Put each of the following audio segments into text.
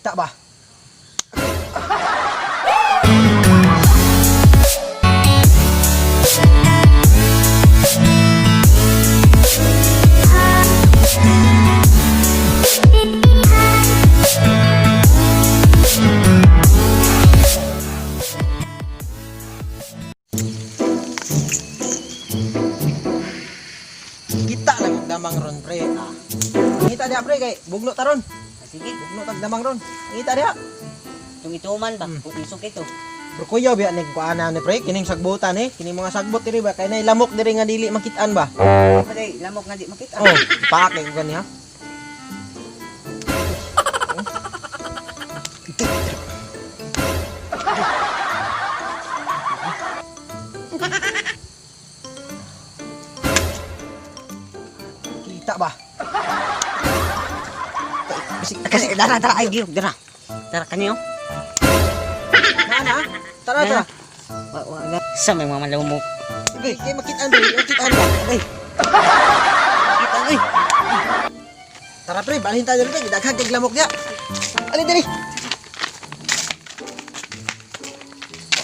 Kita ba? Kita lang og damang ron, pre. Ah. Ngita diha, pre, kay bugno ta ron. Ah, sige, Bugno tag damang ron. Ngita diha. itong ituman ba? Kung isok ito. Pero kuya biya ning kuana ni, pre, kining sagbutan eh, kining mga sagbot diri ba kay nay lamok diri nga dili makitaan ba. Patay, lamok nga di makita. Oh, paake ko gani ha. Kita ba? Kasi dara dara ay giyok dara. Dara kanyo. Na na. Tara tara. Wa wa na. Sa may mga lamok. Okay, kay makitaan diri, makitaan ba? Ay, Kita oy. Tara pre, balhin tayo diri kay daghan kay lamok diha. Ali diri.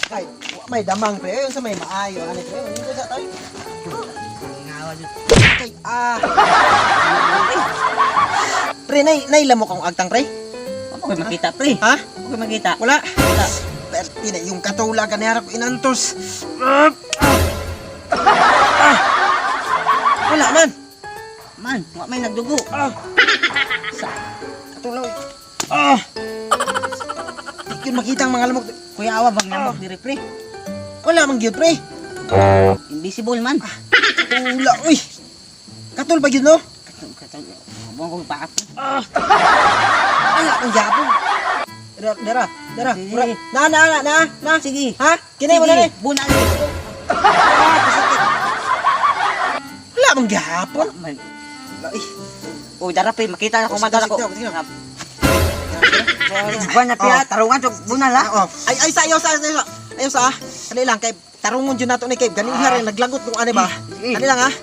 Kay, wa may damang pre, ayon sa may maayo ani pre, manindot sa tayo. Ngawa jud. Kay ah. Pre, nay nay lamok ang agtang pre. Wa ko makita pre. Ha? Wa ko makita. Wala. Wala. Perti na yung katula ganihara ko inantos. Ah. Ah. Wala man. Man, wa may nagdugo. Ah. Sa Katula. Ah. Di yun makita ang mga lamok. kuya awa bang lamok diri pre? Wala man gyud pre. Invisible man. Tula, uy. Katul ba gyud no? Katong katong. Buong ko paak. Wala man gyapon. Dara, dara, dara. Sige. Mura. Na, na, na, na, na. Sige. Ha? Kinay mo na ni. Buna ni. Ah, kasakit. Wala man gyapon. Man. Ay. Uy, dara pre, makita na ko Oh, madara ko. sige, sige, sige. Buwan na pre, Oh. tarungan jud bunal ha. Ah, oh. Ay, ay, sa, ayaw sa, ayaw sa. Ayaw sa, ah. Kani lang, kay tarungon dyan nato ni kay ganiha rin, naglagot nung ano ba? Sige. Kani lang, ah.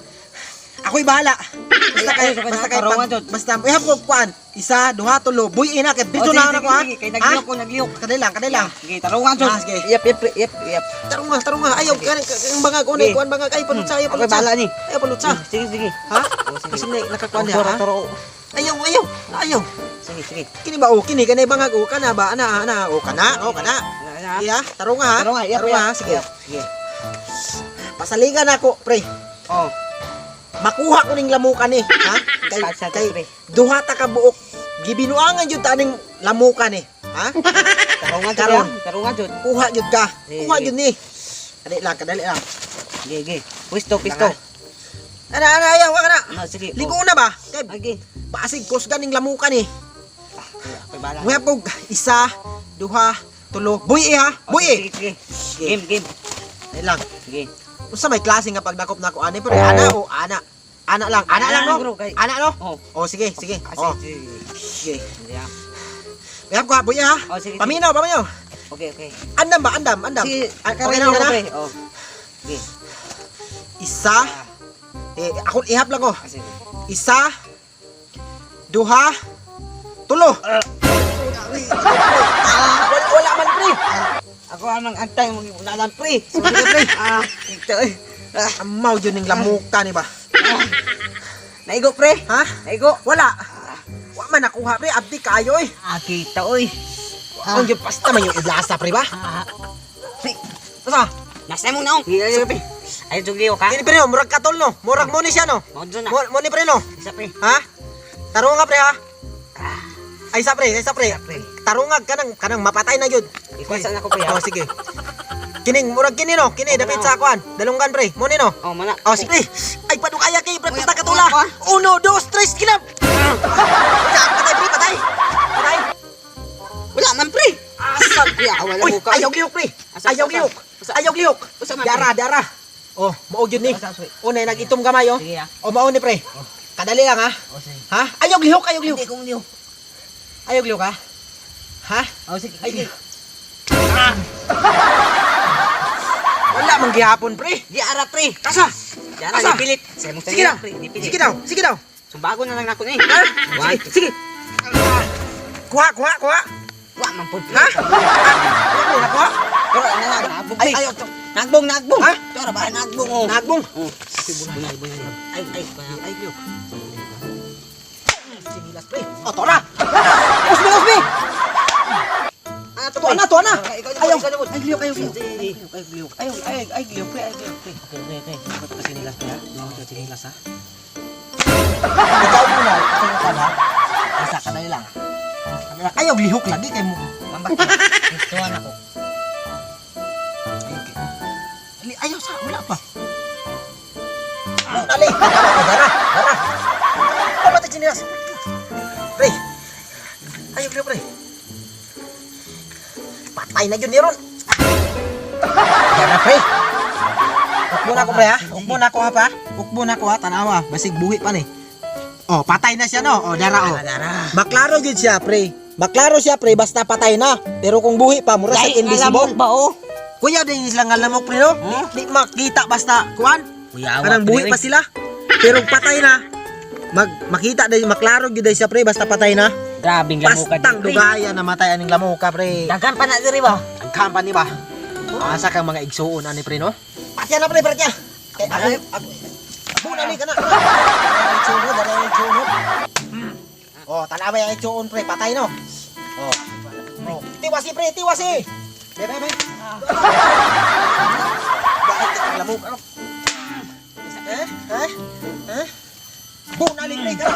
Ako'y bahala. Basta kay, Ay, ay, basta kay, tarungan pag, jud. basta, ihap ko kuan. Isa, duha, tulo, buy ina, kay Oh, bito sige, na ako, sige, ha? sige, Kay nagliyok ko, nagliyok. Kani lang, kani lang. Sige, tarungan jud. Ah, sige. Yep, yep, yep, yep. Tarunga, tarunga. Ayaw, kani, ang bangag, unay, Sige. kuan bangag. Ay, palutsa, ayaw, Ako'y palutsa. bahala ni. Ayaw, palutsa. Sige, sige. Ha? Oh, sige. Kasi na, nakakuan niya, Toro, ha? toro. Ayaw, ayaw, ayaw. Sige, sige. Kini ba, oh, kini, kani bangag, oh, kana ba, ana, ana, oh, kana, oh, kana. Ana, ana. Iya, tarunga, ha? Tarunga, yep, Tarunga, yep. ha? Sige. Yep, Sige. Pasaligan ako, pre. Oh, Makuha ko ning lamukan ni, ha? Kay Sa- kay pre. duha ta ka buok. Gibinuangan jud ta ning lamukan ni, ha? Tarungan jud. Karon. ah. Tarungan jud. Kuha jud ka. Sige, Kuha sige. jud ni. Kadali lang, kadali lang. Sige, sige. Pisto, pisto. Ana, ana, ayaw ka na. Ano, sige. Ligo na ba? Kay Okay. pasig kusgan ning lamukan ni. Ako'y bahala. Muya kog isa, duha, tulo. Buy eh, ha. Oh, Buy eh. Sige, sige. Game, game. Dali lang. Sige. Unsa may klase nga pagdakop nako ani pero ana o ana. Ana lang, ana Ana lang no. lang, bro, kay- Ana no. Oh. Oh, sige, sige. Ah, Oh, sige, sige. sige. Sige, ah. Muya ko ha, buy eh, ha. Oh, sige, sige. Paminaw, paminaw. Okay, okay. Andam ba? Andam, andam. Sige, Ah, okay okay na, na okay na. pre. Oh. Sige. Isa. Eh, ako ihap lang ko. Ah, sige. Isa. Duha. Tulo. Ah, wala, wala man pre. Ako anang antay mo unalan pre. Sige pre. Ah, ito eh. Ah, Amaw yun ng lamuka ni ba? naigo pre. Ha? Naigo. Wala. Wa man nakuha pre, abdi kayo eh. Ah, kita oy. Ang yun basta man yung idlasa pre ba? Ah. Pre, Basta. nasa mo naong. Sige, pre. Ay, jugliyo ka. Kini pre no, murag katol no. Murag mo ni siya no. Mo dyan na. Mo mo ni pre no. Isa pre. Ha? Tarunga pre ha. Ay sa pre, ay sa pre. Pre. Tarungag kanang kanang mapatay na yun. Ikuan na ako pre. Oh, ha? sige. Kining murag kini no, kini dapit sa kuan. Dalunggan pre, mo ni no. Oh, mana. Oh, sige. Ay padung aya kay pre basta katula. Uy, Uno, dos, tres, kinap. Patay pre, patay. Patay. Wala man pre. Asa Kuya, wala Uy, mo ka. ayaw lihok pre. Asa, Ayaw asa, lihok. asa? Ayaw lihok. Usa man, pre? Dara, dara. Oh, mao gyud ni. Asa, asa. Unay nag-itom gamay oh. Sige ah. Oh, mao ni pre. Kadali lang ha. Oh, sige. Ha? Ayaw lihok, ayaw lihok. Hindi ko mo Ayaw lihok ha. Ha? Oh, sige. Ay, Sige. Wala man gihapon pre. Di ara pre. Kasa. Di ara Asa? dipilit. Sige daw. Pre, dipilit. Sige daw. Sige daw. Sumbago na lang nako ni. Ha? One, Sige, sige. Kuha, kuha, kuha. Wa man pud. Ha? Ano nakuha? Pero na na nagbong. Ay, ay, Nagbong, nagbong. Ha? Pero ba nagbong oh. Nagbong. Oh. Bunay, bunay. Ay, ay, Ay, Leo. Sinilas, pre. Oh, tora. Usbi, usbi. Ah, Tuwa na, tuwa na. Ayaw. Ayaw. Ay, Leo, ayaw, Leo. Ay, Leo. Ayaw, ay, ay, Leo, pre, ay, Leo, pre. Okay. Ito sinilas, pre, ha? Ito sinilas, ha? Ikaw muna, ikaw yung ha? Asa ka na lang. Ayaw, lihok lagi kay mo. Mambak. Tuwa na ko. Ay, okay. Ali, ayaw sa, wala pa. Oh, dali. Dara, dara. Pamatay sinilas. Pre. Ayaw, Leo, pre. Patay na yun ni Ron. Dara, pre. Ukbo na ako, pre, ha? Ukbo na ako, ha, pa? Ukbo na ako, ha? Tanawa. Basig buhi pa ni. Oh, patay na siya, no? Oh, dara, oh. Dara. Maklaro gyud siya, pre. Maklaro siya, pre, basta patay na. Pero kung buhi pa, mura sa Dahil nga invisible. lamok ba oh? Kuya din sila nga lamok, pre, no? Huh? Di makita basta kuan. Kuya, Kanang buhi pa sila. Pero patay na. Makita dahil maklaro gyud dahil siya, pre, basta patay na. Grabing lamuka Bastang dugaya na matay aning lamoka, pre. Daghan pa na diri ba? Ang company ba? Asa kang mga igsuon ani, pre, no? Patya na, pre, patya. Kay ako, ako. Buna ni kana. Dara igsuon, dara igsuon. Oh, tanawa yung igsuon, pre, patay no. Oh. Oh, tiwasi, pre, tiwasi. Be, be, be. Bakit ka ang lamok ano? Eh? Eh? Eh? Buna ni pre, kana.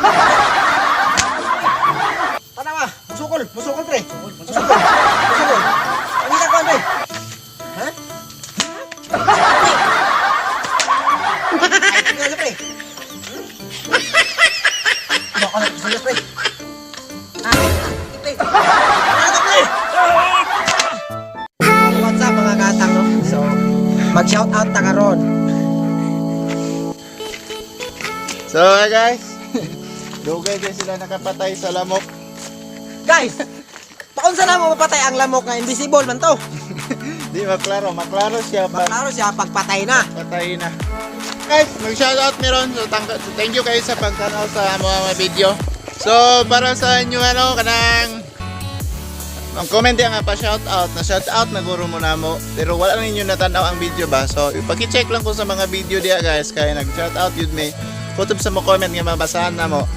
Tanawa, musukol, musukol, pre. Musukol. Musukol. Ang isang kuan, pre. Ha? Ay, tingnan pre. Baka na serious, pre. Ah, pre. Ano to, pre? What's up, mga katang, no? So, mag-shout out ta karon. So hi, guys, dugay kay sila nakapatay sa lamok. Guys, paunsa na mo mapatay ang lamok nga invisible man to? Di maklaro, maklaro siya pag Maklaro siya pagpatay na. patay na. Guys, mag-shoutout meron. So, thank you kayo sa pagtanaw sa mga video. So, para sa inyo ano, kanang ang comment diya nga pa shoutout na shoutout na guro mo na mo pero wala ninyo natanaw ang video ba, so paki-check lang ko sa mga video diya, guys, kay nag shoutout yun may kutob sa mo comment nga mabasahan na mo.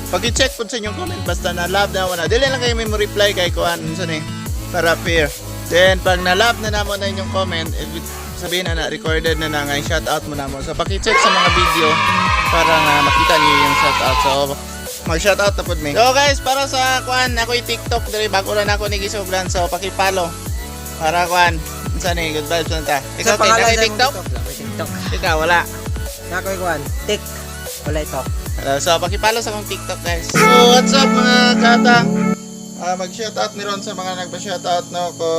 Paki-check pud sa inyong comment basta na love na wala dili lang kayo may mo reply kay kuan unsa ni para fair. Then pag na love na namo na inyong comment, ibig sabihin na na recorded na na nga yung shoutout mo na mo. So paki-check sa mga video para nga makita niyo yung shoutout. So mag-shoutout na pud mi. So guys, para sa kuan, ako'y TikTok diri bago lang ako ni gisugdan. So paki-follow para kuan unsa ni good vibes na ta. Ikaw Sa kay pangalan naka sa imong TikTok? TikTok. Ikaw wala. Nakoy kuan. Tik. Wala ito. Hello, so paki-follow sa akong TikTok, guys. So what's up, mga kata? Ah, mag-shoutout ni Ron sa mga nagpa-shoutout no ko.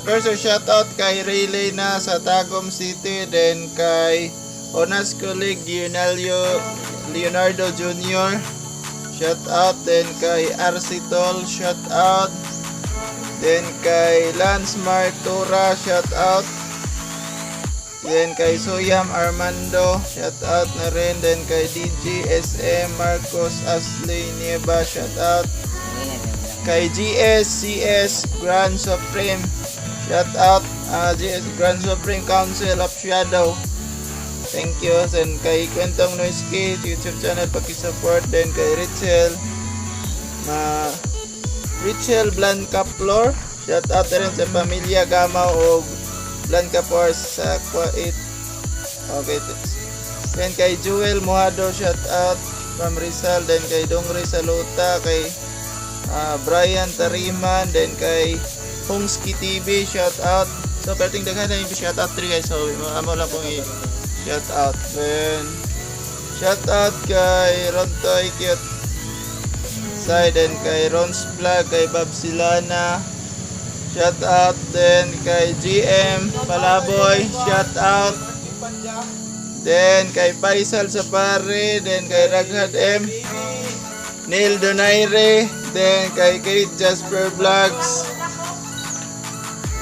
First, shoutout kay Relay na sa Tagum City, then kay Onas Colleague Leonardo Leonardo Jr. Shoutout then kay RC Tol, shoutout. Then kay Lance Martura, shoutout. Then kay Suyam Armando, shout out na rin. Then kay DJ SM Marcos Asley Nieva, shout out. Kay GSCS Grand Supreme, shout out. GS Grand Supreme Council of Shadow. Thank you. Then kay Kwentong Noise Kids YouTube channel, paki-support. Then kay Richel ma Richel Blancaflor, shout out na rin sa pamilya Gama o Blancaflor sa Kuwait. Okay. Then kay Jewel Mojado, shout out from Rizal. Then kay Dongri Saluta, kay Brian Tariman, then kay Hongski TV, shout out. So, perting daghan na yung shout out diri, guys. So, amo lang pong i-shout out. Then, shout out kay Rontoy Cute Side, then kay Ron's Vlog, kay Bob Silana. Shout out then kay GM Palaboy, shout out. Then kay Faisal Sapari, then kay Raghad M. Neil Donaire, then kay Kate Jasper Vlogs.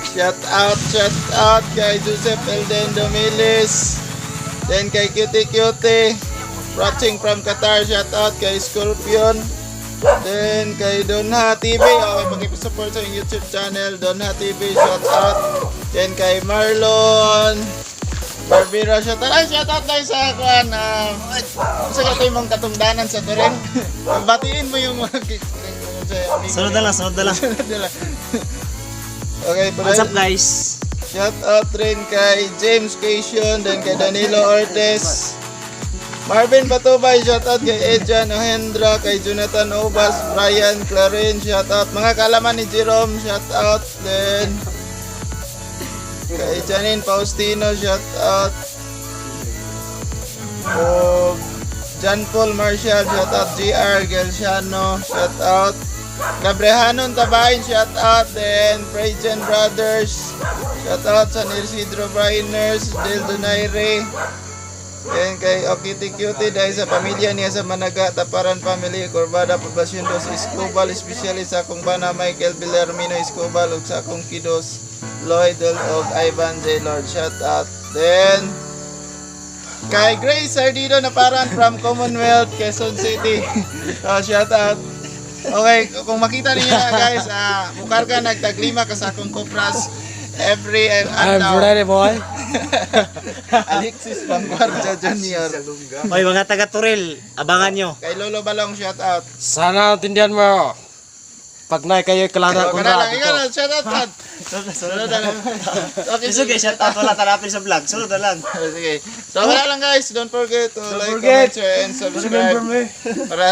Shout out kay Joseph Elden Domilis. Then kay Cutie Cutie, watching from Qatar, shout out kay Scorpion. Then kay Donha TV, okay, paki-support sa inyong YouTube channel, Donha TV, shout out. Then kay Marlon Barbera, shout out. Ay, shout out tayo sa kuan. Sa kato yung mga katungdanan sa Turin. Batiin mo yung mga amigo. Sunod na lang, sunod na lang. Sunod na lang. Okay, What's up, guys? shout out rin kay James Cation, then kay Danilo Ortiz. Marvin Patubay, shout out kay Edjan Ohendra, kay Jonathan Obas, Brian Clarin, shout out. Mga kalaman ni Jerome, shout out. Then kay Janine Faustino, shout out. O John Paul Marshall, shout out. GR Gelsiano, shout out. Gabrehanon Tabain, shout out. Then Prejan Brothers, shout out. San Isidro Briners, Del Donaire. Then kay Okiti Cutie dahil sa pamilya niya sa Managa, Taparan Family, Corbada, Poblacion Dos, Escobal, especially sa akong bana Michael Villarmino Escobal ug sa akong kidos Lloyd ug Ivan J. Lord, shout out. Then kay Grace Sardido na paran from Commonwealth, Quezon City. Oh, shout out. Okay, kung makita niyo na guys, mukarga nagtaglima ka sa akong kopras every and I'm adlaw. ready, boy. Alexis Vanguardia Jr. Oy, mga taga Turil, abangan nyo. Kay Lolo Balong, shout out. Sana tindihan mo. Pag na kayo kalana Oh, kung kana lang, ikaw na, shout out, Tad. Sunod na lang. Okay, Sige, shout out wala talapin sa vlog. Sunod na lang. Sige. So, wala lang guys. Don't forget to like, forget. comment, share, and subscribe. Remember me. Para